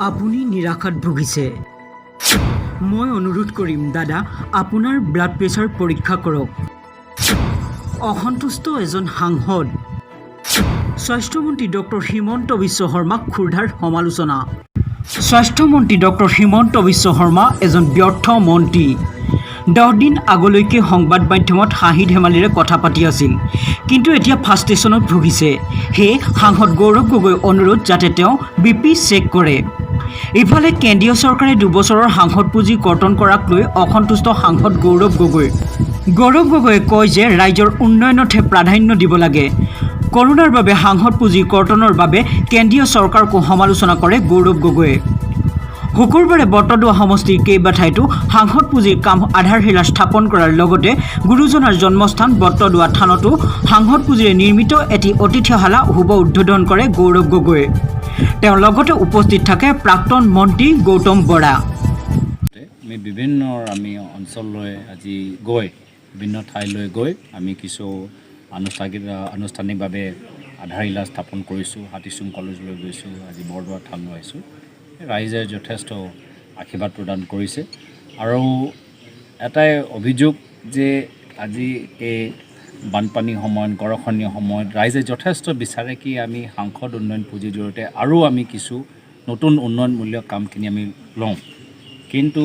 আপুনি নিৰাশাত ভুগিছে। মই অনুৰোধ কৰিম দাদা, আপোনাৰ ব্লাড প্ৰেছাৰ পৰীক্ষা কৰক। অসন্তুষ্ট এজন সাংসদ। স্বাস্থ্যমন্ত্ৰী ডক্টৰ হিমন্ত বিশ্ব শৰ্মাক ক্ষুৰধাৰ সমালোচনা। স্বাস্থ্যমন্ত্ৰী ডক্টৰ হিমন্ত বিশ্ব শৰ্মা এজন ব্যৰ্থ মন্ত্ৰী। 10 দিন আগলৈকে সংবাদ মাধ্যমত হাঁহি ধেমালিৰে কথা পাতি আছিল, কিন্তু এতিয়া ফ্ৰাষ্ট্ৰেশ্যনত ভুগিছে। সেয়ে সাংসদ গৌৰৱ গগৈৰ অনুৰোধ যাতে তেওঁ বিপি চেক কৰে। ইফালে কেন্দ্ৰীয় চৰকাৰে 2 বছৰৰ সাংসদ পুঁজি কৰ্তন কৰাক লৈ অসন্তুষ্ট সাংসদ গৌৰৱ গগৈ। গৌৰৱ গগৈয়ে কয় যে ৰাইজৰ উন্নয়নতহে প্ৰাধান্য দিব লাগে। কৰোণাৰ বাবে সাংসদ পুঁজি কৰ্তনৰ বাবে কেন্দ্ৰীয় চৰকাৰকো সমালোচনা কৰে গৌৰৱ গগৈয়ে। শুকুৰবাৰে বটদ্ৰৱা সমষ্টিৰ কেইবাঠাইতো সাংসদ পুঁজিৰ কাম আধাৰশিলা স্থাপন কৰাৰ লগতে গুৰুজনাৰ জন্মস্থান বটদ্ৰৱা থানতো সাংসদ পুঁজিৰে নিৰ্মিত এটি অতিথিশালা শুভ উদ্বোধন কৰে গৌৰৱ গগৈয়ে। তেওঁৰ লগতে উপস্থিত থাকে প্ৰাক্তন মন্ত্ৰী গৌতম বৰা। আমি বিভিন্ন আমি অঞ্চললৈ আজি গৈ, বিভিন্ন ঠাইলৈ গৈ আমি কিছু আনুষ্ঠানিকভাৱে আধাৰশিলা স্থাপন কৰিছোঁ। হাতীচুং কলেজলৈ গৈছোঁ, আজি বৰদোৱা থানলৈ আহিছোঁ। ৰাইজে যথেষ্ট আশীৰ্বাদ প্ৰদান কৰিছে আৰু এটাই অভিযোগ যে আজি এই বানপানীৰ সময়ত, গৰাখহনীয়া সময়ত ৰাইজে যথেষ্ট বিচাৰে কি আমি সাংসদ উন্নয়ন পুঁজিৰ জৰিয়তে আৰু আমি কিছু নতুন উন্নয়নমূলক কামখিনি আমি লওঁ। কিন্তু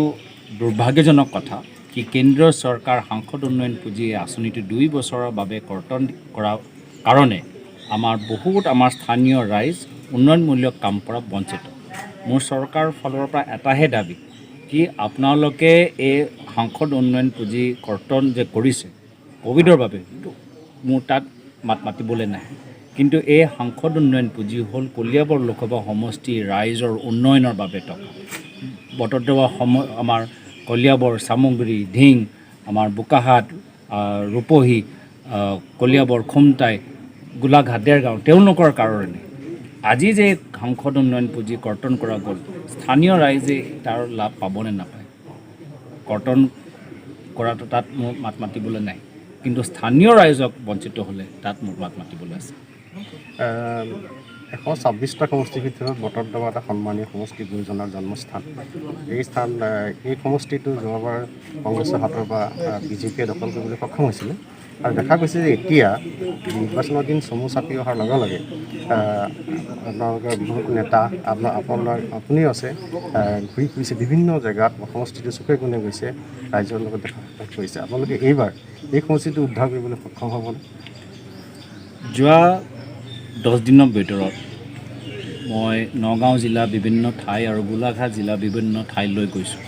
দুৰ্ভাগ্যজনক কথা কি কেন্দ্ৰীয় চৰকাৰ সাংসদ উন্নয়ন পুঁজি আঁচনিটো 2 বছৰৰ বাবে কৰ্তন কৰাৰ কাৰণে আমাৰ বহুত আমাৰ স্থানীয় ৰাইজ উন্নয়নমূলক কাম পৰা বঞ্চিত। মোৰ চৰকাৰৰ ফালৰ পৰা এটাহে দাবী কি আপোনালোকে এই সাংসদ উন্নয়ন পুঁজি কৰ্তন যে কৰিছে ক'ভিডৰ বাবে, কিন্তু মোৰ তাত মাত মাতিবলৈ নাই। কিন্তু এই সাংসদ উন্নয়ন পুঁজি হ'ল কলিয়াবৰ লোকসভা সমষ্টিৰ ৰাইজৰ উন্নয়নৰ বাবে টকা। বটদ্ৰৱা সম আমাৰ কলিয়াবৰ, চামগুৰি, ধিং, আমাৰ বোকাখাত, ৰূপহী, কলিয়াবৰ, খুমটাই, গোলাঘাট, দেৰগাঁও, তেওঁলোকৰ কাৰণে আজি যে সাংসদ উন্নয়ন পুঁজি কৰ্তন কৰা গ'ল, স্থানীয় ৰাইজে তাৰ লাভ পাবনে নাপায়? কৰ্তন কৰাটো তাত মোৰ মাত মাতিবলৈ নাই, কিন্তু স্থানীয় ৰাইজক বঞ্চিত হ'লে তাত মোৰ মাত মাতিবলৈ আছে। 126টা সমষ্টিৰ ভিতৰত বটদ্ৰৱা এটা সন্মানীয় সমষ্টি, গুৰুজনাৰ জন্মস্থান এই স্থান। এই সমষ্টিটো যোৱাবাৰ কংগ্ৰেছৰ হাতৰ পৰা বিজেপিয়ে দখল কৰিবলৈ সক্ষম হৈছিলে আৰু দেখা গৈছে যে এতিয়া নিৰ্বাচনৰ দিন চমু চাপি অহাৰ লগে লগে আপোনালোকৰ বহুত নেতা, আপোনাৰ আপুনিও আছে, ঘূৰি ফুৰিছে বিভিন্ন জেগাত, সমষ্টিটো চুকে কোণে গৈছে, ৰাইজৰ লগত দেখা সাক্ষাৎ কৰিছে। আপোনালোকে এইবাৰ এই সমষ্টিটো উদ্ধাৰ কৰিবলৈ সক্ষম হ'বনে? যোৱা 10 দিনৰ ভিতৰত মই নগাঁও জিলা বিভিন্ন ঠাই আৰু গোলাঘাট জিলা বিভিন্ন ঠাইলৈ গৈছোঁ।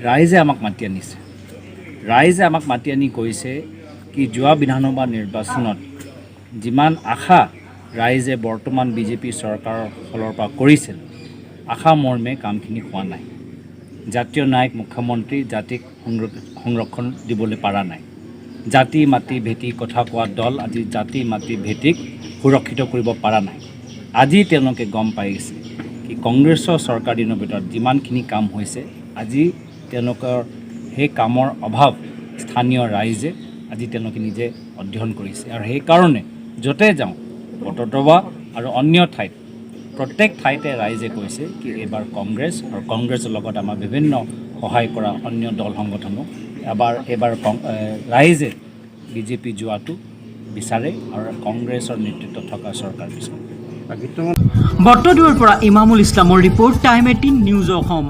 ৰাইজে আমাক মাতি আনিছে। ৰাইজে আমাক মাতি আনি কৈছে কি যোৱা বিধানসভা নিৰ্বাচনত যিমান আশা ৰাইজে বৰ্তমান বিজেপি চৰকাৰৰ ফালৰ পৰা কৰিছিল, আশা মৰ্মে কামখিনি হোৱা নাই। জাতীয় নায়ক মুখ্যমন্ত্ৰী জাতিক সংৰক্ষণ দিবলৈ পৰা নাই। জাতি মাটি ভেটি কথা কোৱা দল আজি জাতি মাটি ভেটিক সুৰক্ষিত কৰিব পৰা নাই। আজি তেওঁলোকে গম পাইছে কি কংগ্ৰেছৰ চৰকাৰ দিনৰ ভিতৰত যিমানখিনি কাম হৈছে, আজি তেওঁলোকৰ সেই কামৰ অভাৱ স্থানীয় ৰাইজে আজি তেওঁলোকে নিজে অধ্যয়ন কৰিছে। আৰু সেইকাৰণে য'তে যাওঁ, বটদ্ৰৱা আৰু অন্য ঠাইত, প্ৰত্যেক ঠাইতে ৰাইজে কৈছে কি এইবাৰ কংগ্ৰেছ আৰু কংগ্ৰেছৰ লগত আমাৰ বিভিন্ন সহায় কৰা অন্য দল সংগঠনো এবাৰ এইবাৰ ৰাইজে বিজেপি যোৱাটো বিচাৰে আৰু কংগ্ৰেছৰ নেতৃত্বত থকা চৰকাৰ বিচাৰে। বিত্তমন্ত্ৰী বটদ্ৰৱাৰ পৰা ইমামুল ইছলামৰ ৰিপৰ্ট, টাইম 18 নিউজ অসম।